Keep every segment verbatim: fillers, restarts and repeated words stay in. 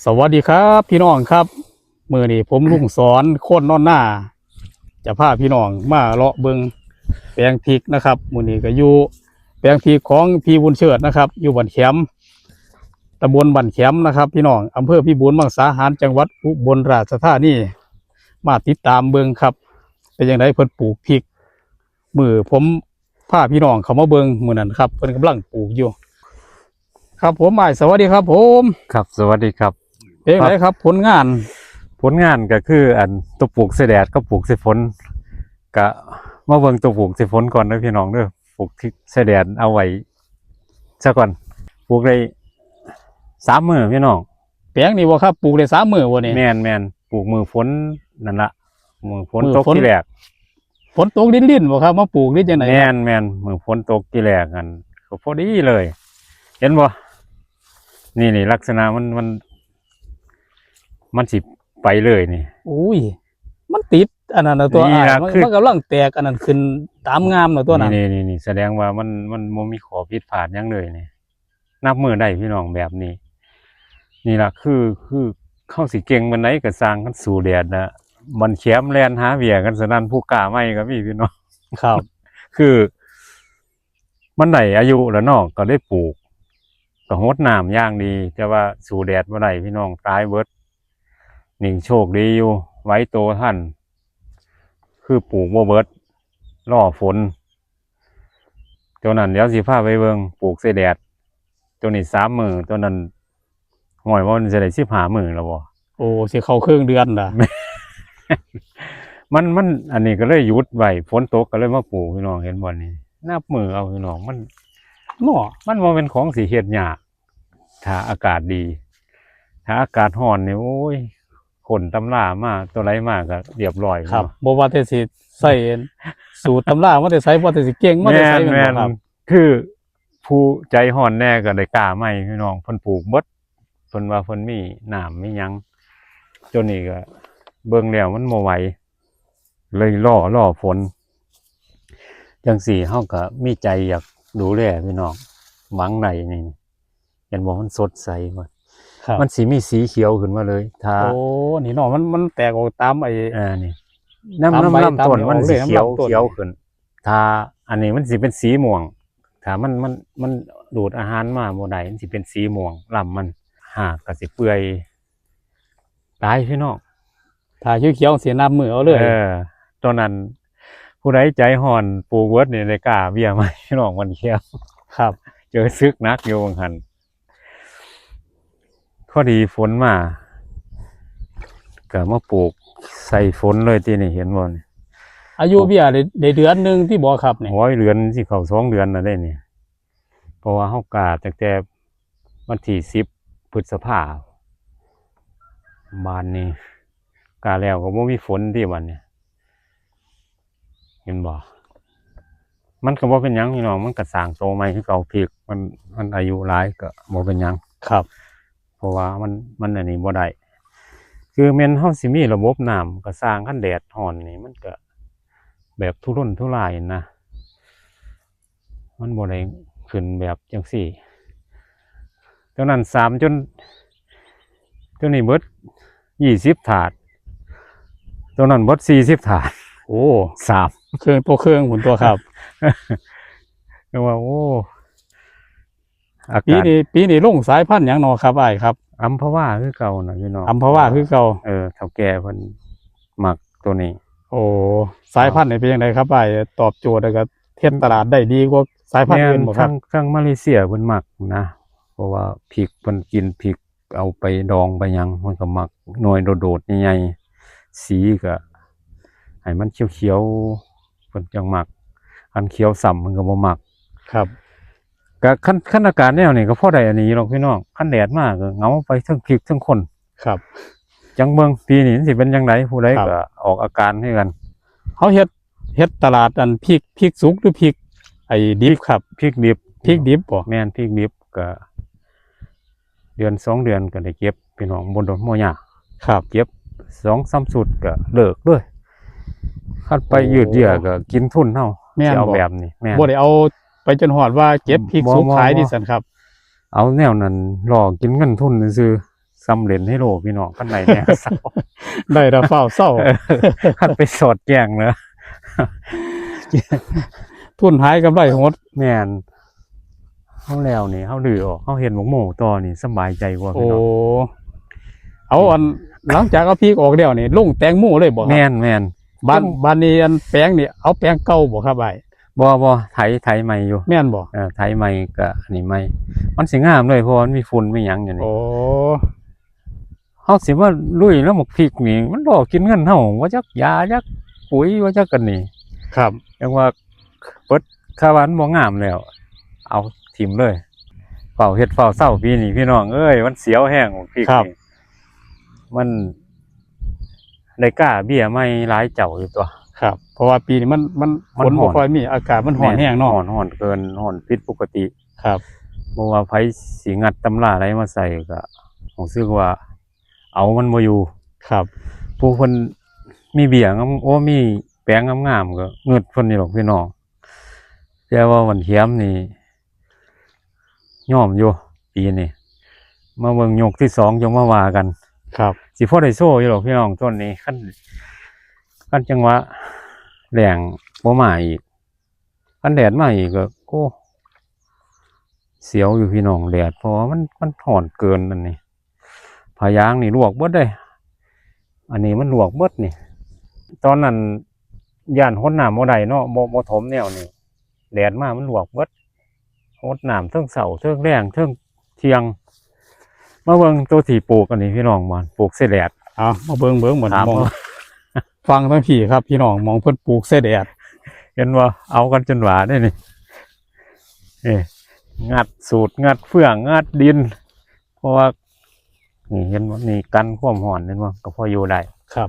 สวัสดีครับพี่น้องครับ มื้อนี้ผมลุงสอนคนนอนนา จะพาพี่น้องมาเลาะเบิ่งแปลงพริกนะครับ มื้อนี้ก็อยู่แปลงพริกของพี่บุญเชิดนะครับ อยู่บ้านแขม ตำบลบ้านแขมนะครับ พี่น้อง อำเภอพิบูลมังสาหาร จังหวัดอุบลราชธานี มาติดตามเบิ่งครับ เป็นจั่งใดเพิ่นปลูกพริก มื้อผมพาพี่น้องเข้ามาเบิ่งมื้อนั้นครับ เพิ่นกำลังปลูกอยู่ ครับผม อ้าย สวัสดีครับผม ครับ สวัสดีครับ เป็นจั่งใดครับ ผลงาน ผลงานก็คืออันตัวปลูกใส่แดดกับปลูกใส่ฝน ก็มาเบิ่งตัวปลูกใส่ฝนก่อนเด้อพี่น้องเด้อ ปลูกที่ใส่แดดเอาไว้ซะก่อน ปลูกได้สามมื้อพี่น้อง แปลงนี่บ่ครับ ปลูกได้สามมื้อบ่นี่ แม่นแม่นปลูกมื้อฝนนั่นละมื้อฝน มื้อ ตก ฝน ทีแรก ฝนตกลิ้นๆบ่ครับ มาปลูกหรือจั่งใดครับ แม่นแม่นมื้อฝนตกทีแรกอันก็พอดีเลย เห็นบ่ นี่นี่ลักษณะมันมัน มันสิไปเลยนี่ อุ้ย มันติดอันนั้นนะตัว นี่ อ้าย ล่ะ มัน คือ มันกำลังแตกอันนั้นขึ้นตามงามนะตัวนั้น นี่นี่นี่แสดงว่ามันมันบ่มีข้อผิดพลาดหยังเลยนี่ นับมื้อได้พี่น้องแบบนี้ นี่ล่ะคือคือเขาสิเก่งปานใดก็ซ่างกันสู้แดดนะ มันแขมแล่นหาเวียกันสนั่นผู้กล้าใหม่ก็มีพี่น้อง ครับ คือมันได้อายุแล้วเนาะก็ได้ปลูก ก็หดน้ำอย่างดี แต่ว่าสู้แดดบ่ได้พี่น้องตายเบิด นี่โชคดีอยู่ไหวโตทัน คือปลูกบ่เบิดรอฝน ตัวนั้นเดี๋ยวสิพาไปเบิ่งปลูกใส่แดด ตัวนี้สามมื้อตัวนั้นห้อยว่ามันสิได้สิบห้ามื้อแล้วบ่ โอ้ สิเข้าครึ่งเดือนละ มันมันอันนี้ก็เลยหยุดไว้ฝนตกก็เลยมาปลูกพี่น้องเห็นบ่นี่ นับมื้อเอาพี่น้องมัน เนาะ มันบ่เป็นของสิเฮ็ดยาก ถ้าอากาศดี ถ้าอากาศร้อนนี่โอ้ยค้นตำรามาตัวใดมาก็เรียบร้อย ครับ เนาะ บ่ว่าแต่สิใส่สูตรตำรามาแต่ไส บ่ว่าแต่สิเก่งมาแต่ไส แม่น แม่นบ่ครับ แม่น คือผู้ใจฮ้อนแน่ก็ได้กล้าใหม่พี่น้องเพิ่นปลูกเบิดเพิ่นว่าเพิ่นมีน้ำมีหยังจนนี่ก็เบิ่งแล้วมันบ่ไหวเลยรอรอฝนจังซี่เฮาก็มีใจอยากดูแลพี่น้องหวังได้นี่เห็นบ่มันสดใสบ่ ครับ มันสิมีสีเขียวขึ้นมาเลย ถ้า โอ้ นี่เนาะ มันมันแตกออกตามไอ้ อ่านี่น้ำ ตามใบ น้ำลำต้น ตาม มันสีเขียว ลำต้น เขียวขึ้น ถ้าอันนี้มันสิเป็นสีม่วง ถ้ามันมันมันดูดอาหารมาบ่ได้มันสิเป็นสีม่วงลำมันหากก็สิเปื่อยตายพี่น้อง ถ้าเขียวๆสินับมื้อเอาเลย เออตอนนั้น ผู้ใดใจฮ้อนปลูกเวิร์ดนี่ได้กล้าเบี้ยใหม่พี่น้องมันเขียว ครับ เจอศึกหนักอยู่ว่าหั่นพอดีฝนมาก็มาปลูกใส่ฝนเลยที่นี่เห็นบ่นี่ อายุเบี้ยได้ได้เดือนหนึ่งที่บ่ครับนี่ โอ้ยเดือนสิเข้าสองเดือนแล้วเด้นี่ เพราะว่าเฮากล้าตั้งแต่วันที่สิบพฤษภาบานนี้กล้าแล้วก็บ่มีฝนที่บัดนี้ เห็นบ่ มันก็บ่เป็นหยังพี่น้อง มันก็สร้างโตใหม่คือเก่าพริกมันมันอายุหลายก็บ่เป็นหยัง ครับ เพราะว่ามันมันอันนี้บ่ได้ คือแม่นเฮาสิมีระบบน้ำก็สร้างคันแดดร้อนนี่มันก็แบบทุรนทุรายนะ มันบ่ได้ขึ้นแบบจังซี่ ตัวนั้นสามจน ตัวนี้เบิดยี่สิบถาด ตัวนั้นเบิดสี่สิบถาด โอ้ สาม เครื่องตัวเครื่องหมุนตัวครับ เรียกว่าโอ้อา ปี กาศ นี้ปีนี้ลงสายพันธุ์หยังเนาะครับอ้ายครับ อัมพวาคือเก่านะพี่น้อง อัมพวาคือเก่า เออเฒ่าแก่เพิ่นมักตัวนี้ โอ้ สายพันธุ์นี่เป็นจั่งใดครับอ้าย ตอบโจทย์แล้วก็เฮ็ดตลาดได้ดีกว่าสายพันธุ์อื่นบ่ครับ ทางทางมาเลเซียเพิ่นมักนะ เพราะว่าพริกเพิ่นกินพริกเอาไปดองไปหยังมันก็มักหน่วยโดดๆใหญ่ๆสีก็ให้มันเขียวๆเพิ่นจังมัก อันเขียวซ้ำมันก็บ่มัก ครับ ก็คันคันอากาศแนวนี้ก็พอได้อันนี้หรอกพี่น้อง คันแดดมาก็เหงาไปทั้งพริกทั้งคน ครับ จังเบิ่งปีนี้มันสิเป็นจังไดผู้ใด ครับ ก็ออกอาการคือกัน เขาเฮ็ดเฮ็ดตลาดอันพริกพริกสุกหรือพริกไอ้ดิบครับ พริกดิบ พริกดิบบ่ แม่นพริกดิบก็ เดือนสองเดือนก็ได้เก็บพี่น้องบ่โดนบ่ยาก ครับ เก็บสองสามชุดก็เลิกเลยคันไป โอ้ ยืดเยื้อก็กินทุนเฮา แม่น สิเอา บ่ แบบนี้แม่น บ่ได้เอาไปจนฮอดว่าเก็บพริก บ่ สุก บ่ ขาย บ่ ดิซั่นครับ เอาแนวนั้นรอกินเงินทุนซื่อ กำเล่นไฮโลพี่น้อง คันใดแน่เซา ได้แต่ฟ้าวเซา เออ คันไปสอดแจ้งเนาะ ทุนหายกำไรหด แม่นเฮาแล้วนี่เฮาดื้อออก เฮาเฮ็ดหมกโมต่อนี่สำบายใจกว่า โอ้ พี่น้อง เอาอันหลังจากเอาพริกออกแล้วนี่ลงแตงโมเลยบ่ครับ แม่นแม่น บ้านบ้านนี้อันแปลงนี่เอาแปลงเก่าบ่ครับไอ้ บ่บ่ไถไถใหม่อยู่ แม่นบ่ เออไถใหม่ก็อันนี้ใหม่ มันสิงามเลย เพราะว่ามันมีฝุ่นมีหยังอยู่นี่ โอ้ เฮาสิมาลุยแล้วหมกพริกนี่ มันหลอกกินเงินเฮา ว่าจักยาจักปุ๋ยว่าจักกันนี่ ครับ จังว่าเปิดคาวันบ่งามแล้ว เอาถิ่มเลย เฝ้าเฮ็ดเฝ้าเซาปีนี้พี่น้องเอ้ย มันเสียวแฮงหมกพริก ครับ นี่ มันได้กล้าเบี้ยใหม่หลายเจ้าอยู่ตัว ครับ เพราะว่าปีนี้มันมัน มัน ฝน ฮ้ บ่ อน ค่อยมี อากาศมันฮ้อนแฮงเนาะ ฮ้อนฮ้อนเกินฮ้อนผิดปกติ ครับ บ่ว่าไผสิงัดตำราใดมาใส่ก็รู้สึกว่าเอามันบ่อยู่ ครับ ผู้เพิ่นมีเบี้ยงาม โอ้ มีแปลงงามๆก็เงิดเพิ่นนี่หรอกพี่น้อง แต่ว่าหวานเขียมนี่ยอมอยู่ปีนี้ มาเบิ่งยกที่สองจังมาว่ากัน ครับ สิพอได้โซ่อยู่หรอกพี่น้องต้นนี้ คันคันจังหวะแล้งบ่มาอีก คันแดดมาอีกก็ โอ้ เสียวอยู่พี่น้องแดด เพราะว่ามันมันฮ้อนเกินอันนี้ ผ้ายางนี่ลวกเบิดเลย อันนี้มันลวกเบิดนี่ ตอนนั้นย่านหดน้ำบ่ได้เนาะ บ่บ่ถมแนวนี่ แดดมามันลวกเบิด หดน้ำเทิงเช้าเทิงแลงเทิงเที่ยง มาเบิ่งตัวที่ปลูกอันนี้พี่น้อง มันปลูกใส่แดด เอามาเบิ่งเบิ่งหมด ครับ มอง ฟังทั้งพี่ครับพี่น้อง มองเพิ่นปลูกใส่แดด เห็นว่าเอากันจนหวาได้นี่ เอ้ยงัดสูดงัดเฟื่องงัดดิน เพราะว่า นี่เห็นว่านี่กันความฮ้อนเห็นว่าก็พออยู่ได้ ครับ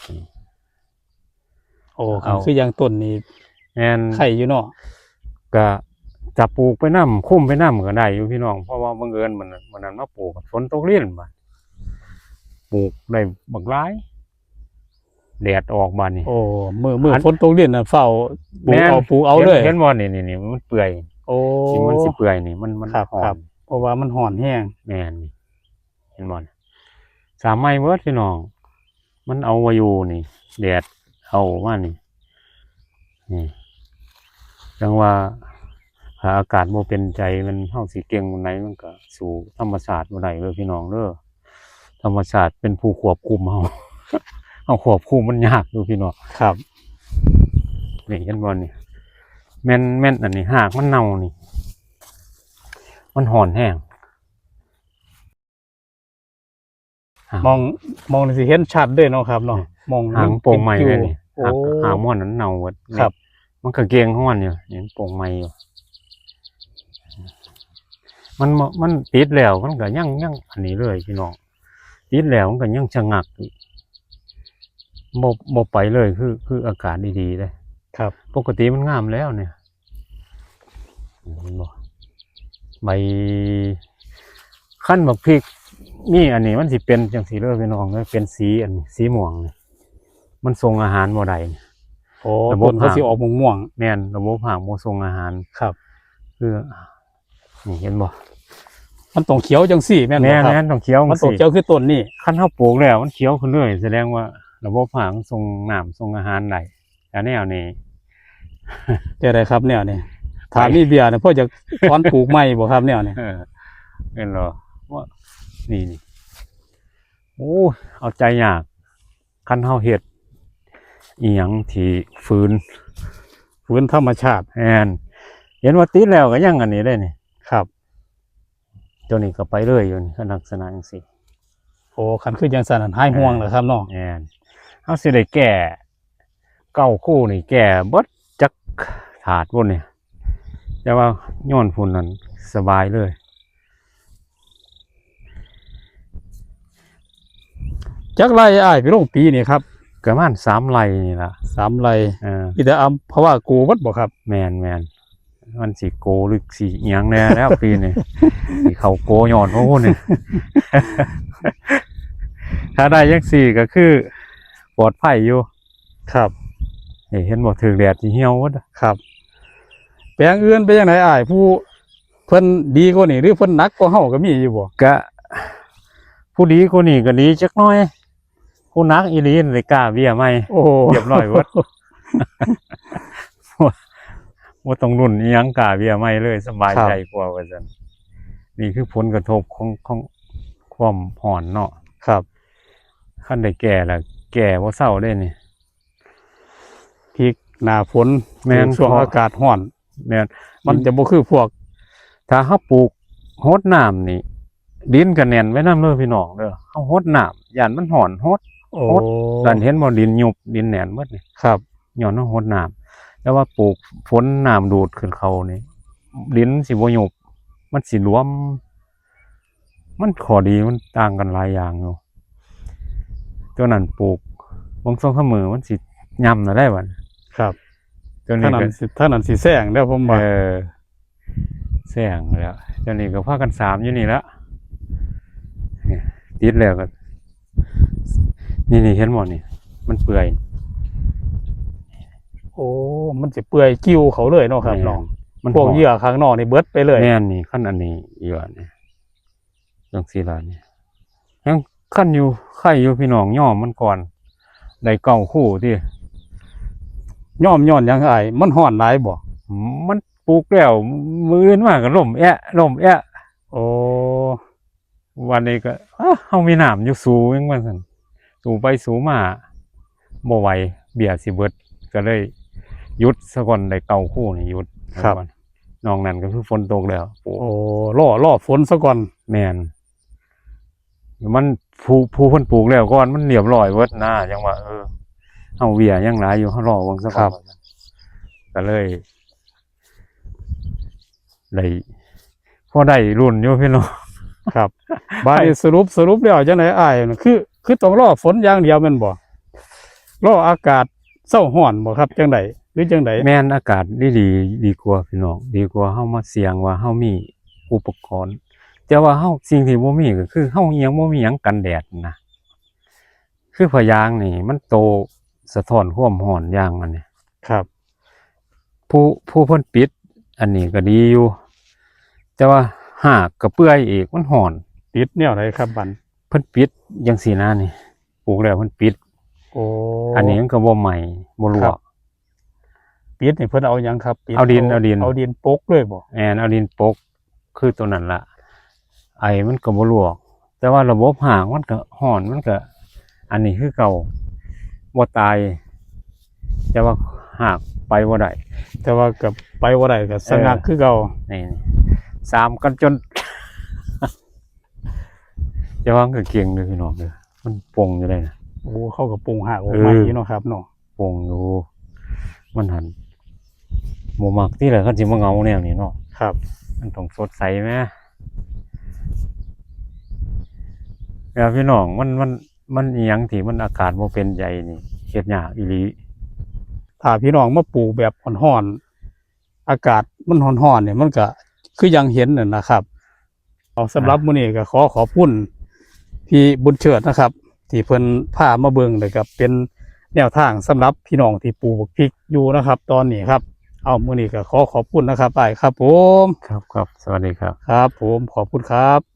อืม โอ้ เอา คืออย่างต้นนี้ แม่น ไข่อยู่เนาะ ก็จะปลูกไปน้ำคุ้มไปน้ำก็ได้อยู่พี่น้อง เพราะว่าบังเอิญมันมันนั้นมาปลูกฝนตกลิ้นบาดปลูกได้บักหลาย แดดออกบาดนี่ โอ้มือมือ อัน ฝนตกลิ้นน่ะเฝ้าปลูก แม่น เอาปลูกเอาเลย ห็นห็นบ่นี่นี่นี่มันเปื่อย โอ้ นี่มันสิเปื่อยนี่มันมัน ครับ อ่อ ครั น บ เพราะว่ามันฮ้อนแฮง แม่นเห็นบ่สามไม้เบิดพี่น้อง มันเอาไว้อยู่นี่ แดดเอามานี่ นี่จังว่าถ้าอากาศบ่เป็นใจมันเฮาสิเก่งปานใดมันก็สู้ธรรมชาติบ่ได้เด้อพี่น้องเด้อ ธรรมชาติเป็นผู้ควบคุมเฮา เฮาควบคุมมันยากอยู่พี่น้อง ครับ นี่เห็นบ่นี่ แม่นแม่นอันนี้หากมันเน่านี่ มันฮ้อนแฮง มองมองนี่สิเห็นชัดเด้เนาะครับเนาะ อืม มอง หางโป่งใหม่เลยนี่ โอ้ หางหางม่อนนั้นเน่าหมดนี่ ครับ มันก็เกงฮ้อนอยู่นี่มันโป่งใหม่อยู่ มันบ่มันติดแล้วมันก็ยังยังอันนี้เลยพี่น้อง ติดแล้วมันก็ยังชะงักอยู่บ่บ่ไปเลยคือคืออากาศดีๆเลย ครับ ปกติมันงามแล้วเนี่ย เห็นบ่ ใบ คันบักพริก นี่อันนี้มันสิเป็นจังซี่เด้อพี่น้องเด้อ เป็นสีอันนี้สีม่วงนี่ มันส่งอาหารบ่ได้นี่ โอ้ ระบบ ต้นเขาสิออกม่วง แม่น ระบบหางบ่ส่งอาหาร ๆครับ คือ นี่เห็นบ่ มันต้องเขียวจังซี่แม่นบ่ แม่น ครับ แม่นต้องเขียว มันต้อง สิ เขียวคือต้นนี่ คันเฮาปลูกแล้วมันเขียวขึ้นเลย แสดงว่าระบบหางส่งน้ำส่งอาหารได้ อันแนวนี้ จะได้ครับแนวนี้ถ้ามีเบี้ยเนี่ยพ่อจะถอนปลูกใหม่บ่ครับแนวนี้ เออเห็นบ่ว่านี่นี่โอ้เอาใจยาก คันเฮาเฮ็ดอีหยังที่ฝืน ฝืนธรรมชาติ แม่นเห็นว่าติดแล้วก็ยังอันนี้ได้นี่ ครับ ตัวนี้ก็ไปเลยอยู่นี่ ลักษณะจังซี่ โอ้คันคือจังซั่นนั่นหายห่วงแล้วครับเนาะ แม่นเฮาสิได้แก้เก้าคู่นี่แก้เบิดจักถาดพุ่นนี่ แต่ว่าย้อนพุ่นนั่นสบายเลย จักไร่อ้ายไปลงปีนี่ครับ ประมาณสามไร่นี่ล่ะ สามไร่ เออ มีแต่อำภาวากูเบิดบ่ครับ แม่นแม่นมันสิโกหรือสิอิหยังแน่แล้วปีนี้ สิเข้าโกย้อนเพราะพุ่นนี่ ถ้าได้จังซี่ก็คือปลอดภัยอยู่ ครับ นี่เห็นบ่ ถืกแดดสิเหี่ยวหมด ครับ แปลงอื่นเป็นจังไดอ้ายผู้เพิ่นดีกว่านี่หรือเพิ่นหนักกว่าเฮาก็มีอยู่บ่ ก็ ผู้ดีกว่านี้ก็ดีจักหน่อย ผู้หนักอีหลีนี่ได้กาเบี้ยใหม่ โอ้ เรียบร้อยเบิด บ่ต้องลุ้นอีหยัง กาเบี้ยใหม่เลย สบายใจกว่าว่าซั่น นี่คือผลกระทบของ ของความร้อนเนาะ ครับ คันได้แก้ละ แก้บ่เซาเด้นี่ พริกหน้าฝน แม่น ช่วง เพราะ อากาศร้อน แม่น มันจะบ่คือพวก ถ้าเฮาปลูกหดน้ำนี่ ดินก็แน่นไว้นำเด้อพี่น้องเด้อ เฮาหดน้ำ ย้านมันร้อน หด โอ้ หด นั่นเห็นบ่ ดินยุบ ดินแน่นหมดนี่ ครับ ย้อนเฮาหดน้ำ แต่ว่าปลูกฝนน้ำดูดขึ้นเข้านี่ ดินสิบ่ยุบ มันสิหลวม มันข้อดีมันต่างกันหลายอย่างอยู่ ตัวนั้นปลูก บางช่วงสามมื้อมันสิย่ำน่ะได้บัด ครับ ตัวนี้ ทางนั้น ก็ สิ ทางนั้นสิแซงแล้วผมว่า เออ แซงแล้ว ตัวนี้ก็พากันสามอยู่นี่ละ นี่ ติดแล้วก็ นี่ นี่ เห็นบ่นี่ มันเปื่อย โอ้ มันสิเปื่อยกิ้วเขาเลยเนาะครับ แม่น น้อง มัน พวก ห่อ เยื่อข้างนอกนี่เบิดไปเลย แม่นนี่ คันอันนี้เยื่อนี่ จังซี่ล่ะนี่ ยังคันอยู่ ไคอยู่พี่น้อง ยอมมันก่อน ได้เก้าคู่ติ ยอมย้อนหยังอ้าย มันร้อนหลายบ่ มันปลูกแล้ว มื้ออื่นมาก็ล้มแอะ ล้มแอะ โอ้ วันนี้ก็ อ้า เฮามีน้ำอยู่สู้ยังว่าซั่น สู้ไปสู้มา บ่ไหว เบี้ยสิเบิด ก็เลยหยุดซะก่อน ได้เก้าคู่นี่หยุด ครับ นอกนั้นก็คือฝนตกแล้วปลูก โอ้ รอ รอฝนซะก่อน แม่น มันผู้ ผู้เพิ่นปลูกแล้วก่อน มันเรียบร้อยเบิดนะ จังว่า เออ เฮาเบี้ยยังหลายอยู่ เฮารอเบิ่งซะก่อน ครับ ก็เลย ได้ พอได้รุ่นอยู่พี่น้อง ครับ บาดนี้สรุป สรุปแล้วจังได๋อ้าย คือ คือต้องรอฝนอย่างเดียวแม่นบ่ รออากาศเซาร้อนบ่ครับ จังได๋ หรือจังได๋ แม่น อากาศดีๆ ดีกว่าพี่น้อง ดีกว่าเฮามาเสี่ยงว่าเฮามีอุปกรณ์ แต่ว่าเฮา สิ่งที่บ่มีก็คือเฮายังบ่มีหยังกันแดดนะ คือผ้ายางนี่มันโตสะท้อนความร้อนอย่างอันนี้ ครับ ผู้ ผู้เพิ่นปิด อันนี้ก็ดีอยู่ แต่ว่าหากก็เปื่อยอีก มันร้อน ปิดแนวใดครับบัด เพิ่นปิดจังซี่นะนี่ ปลูกแล้วเพิ่นปิด โอ้ อันนี้มันก็บ่ไหม้ บ่ลวก ครับ ปิดนี่เพิ่นเอาหยังครับ ปิด เอาดิน เอา เอาดิน เอาดินปกเลยบ่ แม่น เอาดินปก คือตัวนั้นล่ะ ไอ้มันก็บ่ลวก แต่ว่าระบบรากมันก็ร้อน มันก็ อันนี้คือเก่า บ่ตาย แต่ว่ารากไปบ่ได้ แต่ว่าก็ไปบ่ได้ ก็สะงัก เออ คือเก่า นี่ สามกันจน แต่ว่ามันก็เก่งเด้อพี่น้องเด้อ มันปลงอยู่ได้นะ โอ้ เขาก็ปลงรากออกมา เออ อยู่เนาะครับเนาะ ปลงอยู่ มันหั่น บ่มักติล่ะ คันสิมาเหงาแนวนี้เนาะ ครับ มันต้องสดใสแหม แล้วพี่น้อง มัน มัน มันอิหยังที่มันอากาศบ่เป็นใจนี่ เฮ็ดยากอีหลี ถ้าพี่น้องมาปลูกแบบร้อนๆ อากาศมันร้อนๆ เนี่ย มันก็คืออย่างเห็นนั่นนะครับ เอา สำหรับ อ่า มื้อนี้ก็ขอขอบคุณพี่บุญเชิดนะครับ ที่เพิ่นพามาเบิ่ง แล้วก็เป็นแนวทางสำหรับพี่น้องที่ปลูกบักพริกอยู่นะครับ ตอนนี้ครับ เอา มื้อนี้ก็ขอขอบคุณนะครับ อ้ายครับผม ครับ ครับ สวัสดีครับ ครับผม ขอบคุณครับ